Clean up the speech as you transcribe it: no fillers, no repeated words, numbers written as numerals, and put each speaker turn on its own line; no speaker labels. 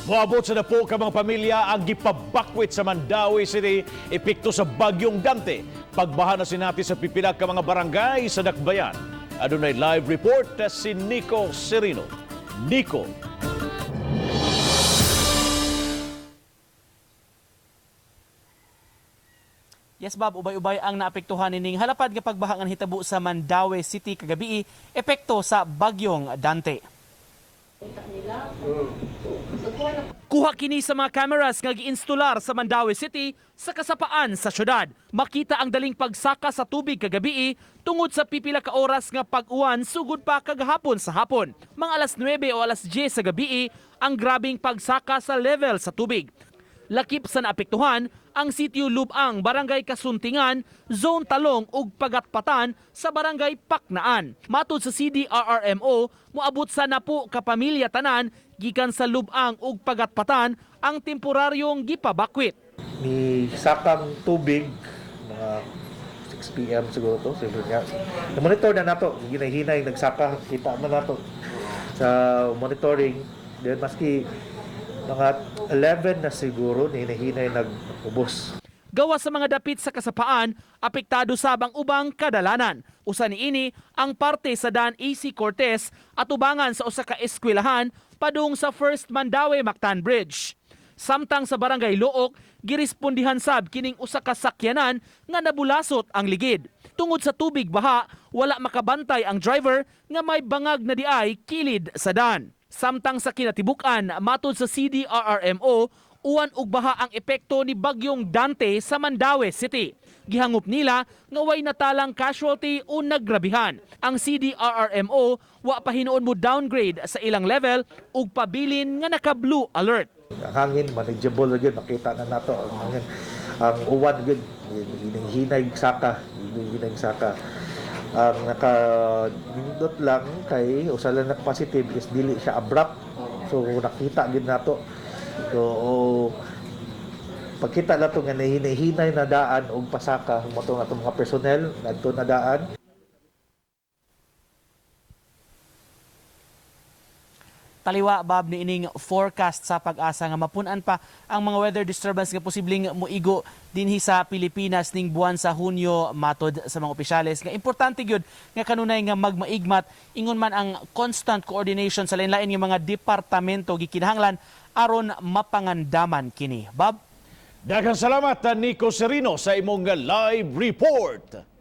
Moabot sa napo ka mga pamilya ang gipabakwit sa Mandaue City, epekto sa Bagyong Dante. Pagbaha na sinati sa pipila ka mga barangay sa Dakbayan. Adunay live report si Nico Serino. Nico.
Yes, Bob, ubay-ubay ang naapektuhan nining halapad nga pagbaha nga nahitabo sa Mandaue City kagabi, epekto sa Bagyong Dante. Kuha kini sa mga cameras nga giinstular sa Mandaue City sa kasapaan sa syudad. Makita ang daling pagsaka sa tubig kagabi tungod sa pipila ka oras nga pag-uwan sugod pa kagahapon sa hapon. Mga alas 9 o alas 10 sa gabi ang grabing pagsaka sa level sa tubig. Lakip sa naapektuhan ang sitio Lubang, Barangay Kasuntingan, Zone Talong ug Pagatpatan sa Barangay Paknaan. Matud sa CDRRMO, moabot sa napo ka pamilya tanan gikan sa Lubang ug Pagatpatan ang temporaryong gipabakwit.
Ni sakang tubig mga 6 p.m. siguro to, siguro niya. Na-monitor na nato, ginahinay nagsaka, kita man nato sa monitoring. Then maski mga 11 na siguro, hinahinay nag-ubos.
Gawa sa mga dapit sa kasapaan, apektado sab ang ubang kadalanan. Usa niini ang parte sa Dan AC Cortez at ubangan sa usa ka eskwelahan padung sa First Mandaue Mactan Bridge. Samtang sa Barangay Look, girespondihan sab kining usa ka sakyanan nga nabulasot ang ligid. Tungod sa tubig baha, wala makabantay ang driver nga may bangag na diay kilid sa dan. Samtang sa kinatibuk-an, matud sa CDRRMO, uwan ug baha ang epekto ni Bagyong Dante sa Mandaue City. Gihangop nila nga way natalang casualty o naggrabihan. Ang CDRRMO wa pa hinuon mo downgrade sa ilang level ug pabilin nga naka-blue alert.
Ang hangin, manageable na yun, makita na nato ang hangin. Ang uwan yun, hinahinay saka, hinahinay saka. Ang naka nindot lang kay usa lang na positive is dili siya abrupt. So nakita gid nato. So pagkita nato nga nahinay-hinay na daan og pasaka mo nga atong mga personnel ngadto na daan.
Taliwa, Bob, ni ining forecast sa Pag-asa nga mapun-an pa ang mga weather disturbance nga posibleng moigo dinhi sa Pilipinas ning buwan sa Hunyo, matod sa mga opisyales nga importante gyud nga kanunay nga magmaigmat, ingon man ang constant coordination sa lain-lain nga mga departamento gikinahanglan aron mapangandaman kini. Bob.
Daghang salamat, Nico Serino, sa imong live report.